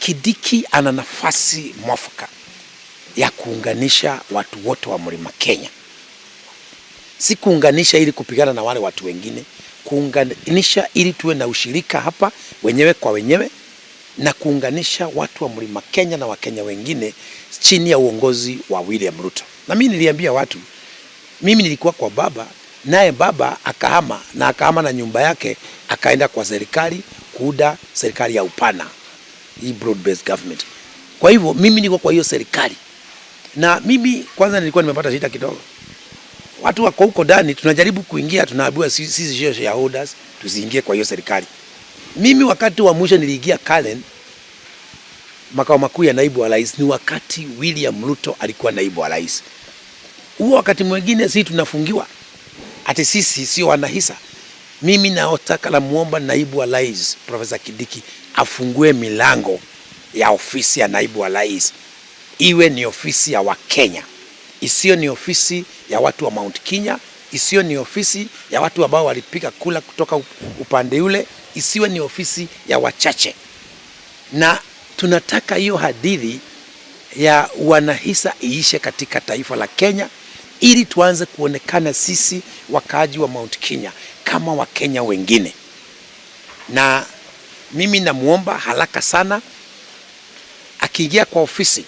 Kindiki ana nafasi mwafaka ya kuunganisha watu wote wa Mlima Kenya. Si kuunganisha ili kupigana na wale watu wengine, kuunganisha ili tuwe na ushirika hapa wenyewe kwa wenyewe na kuunganisha watu wa Mlima Kenya na Wakenya wengine chini ya uongozi wa William Ruto. Na mimi niliambia watu, mimi nilikuwa kwa baba, naye baba akahama na akahama na nyumba yake akaenda kwa serikali kuunda serikali ya upana, hii broad based government. Kwa hivyo mimi niko kwa hiyo serikali, na mimi kwanza nilikuwa nimepata shida kidogo. Watu wako huko ndani, tunajaribu kuingia, tunaambiwa sisi sio shareholders, tusiingie kwa hiyo serikali. Mimi wakati wa mwisho niliingia Karen, makao makuu ya naibu wa rais, ni wakati William Ruto alikuwa naibu wa rais. Huo wakati mwingine sisi tunafungiwa, ati sisi sio wanahisa. Mimi naotaka namuomba naibu wa rais Profesa Kindiki afungue milango ya ofisi ya naibu wa rais, iwe ni ofisi ya Wakenya, isiyo ni ofisi ya watu wa Mount Kenya, isiyo ni ofisi ya watu ambao walipiga kula kutoka upande ule, isiwe ni ofisi ya wachache. Na tunataka hiyo hadithi ya wanahisa iishe katika taifa la Kenya, ili tuanze kuonekana sisi wakaaji wa Mount Kenya kama Wakenya wengine. Na mimi namuomba haraka sana, akiingia kwa ofisi,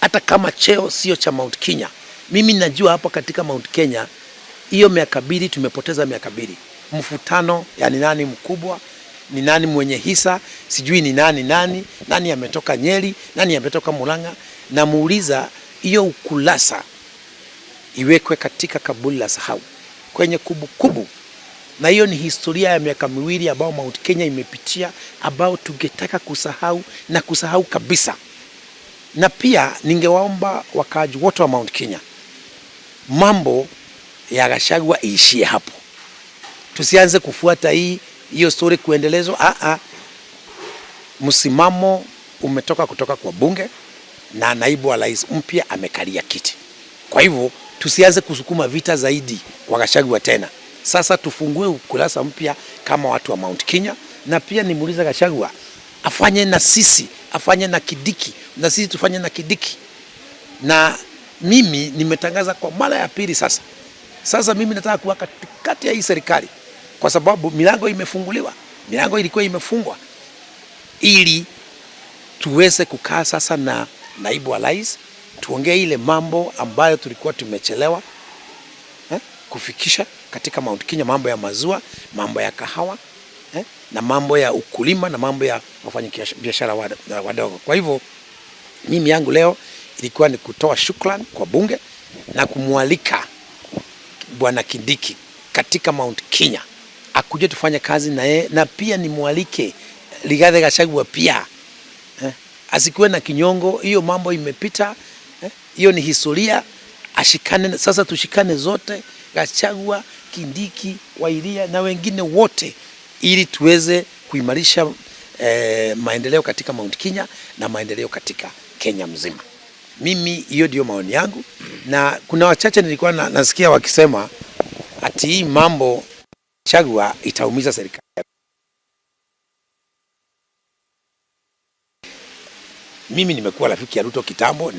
hata kama cheo sio cha Mount Kenya, mimi najua hapa katika Mount Kenya hiyo miaka mbili tumepoteza miaka mbili, mvutano ya ni nani mkubwa, ni nani mwenye hisa, sijui ni nani nani, nani ametoka Nyeri, nani ametoka Murang'a. Namuuliza hiyo ukurasa iwekwe katika kaburi la sahau kwenye kumbukumbu, na hiyo ni historia ya miaka miwili ambao Mount Kenya imepitia, ambao tungetaka kusahau na kusahau kabisa. Na pia ningewaomba wakaaji wote wa Mount Kenya, mambo ya Gachagua iishie hapo, tusianze kufuata hii hiyo story kuendelezwa. Msimamo umetoka kutoka kwa bunge na naibu wa rais mpya amekalia kiti. Kwa hivyo tusianze kusukuma vita zaidi kwa Gachagua tena. Sasa tufungue ukurasa mpya kama watu wa Mount Kenya, na pia nimuulize Gachagua afanye na sisi, afanye na Kindiki, na sisi tufanye na Kindiki. Na mimi nimetangaza kwa mara ya pili sasa. Sasa mimi nataka kuwa katikati ya hii serikali, kwa sababu milango imefunguliwa, milango ilikuwa imefungwa, ili tuweze kukaa sasa na naibu wa rais tuongee ile mambo ambayo tulikuwa tumechelewa kufikisha katika Mount Kenya, mambo ya maziwa, mambo ya kahawa na mambo ya ukulima na mambo ya wafanyabiashara wadogo. Kwa hivyo mimi yangu leo ilikuwa ni kutoa shukrani kwa bunge na kumwalika Bwana Kindiki katika Mount Kenya akuje tufanye kazi na yeye, na pia nimwalike Rigathi Gachagua pia asikuwe na kinyongo. Hiyo mambo imepita, hiyo ni historia. Ashikane sasa, tushikane zote, Gachagua, Kindiki, Wa Iria na wengine wote, ili tuweze kuimarisha maendeleo katika Mount Kenya na maendeleo katika Kenya mzima. Mimi hiyo ndio maoni yangu, na kuna wachache nilikuwa nasikia wakisema ati hii mambo Gachagua itaumiza serikali. Mimi nimekuwa rafiki ya Ruto kitambo.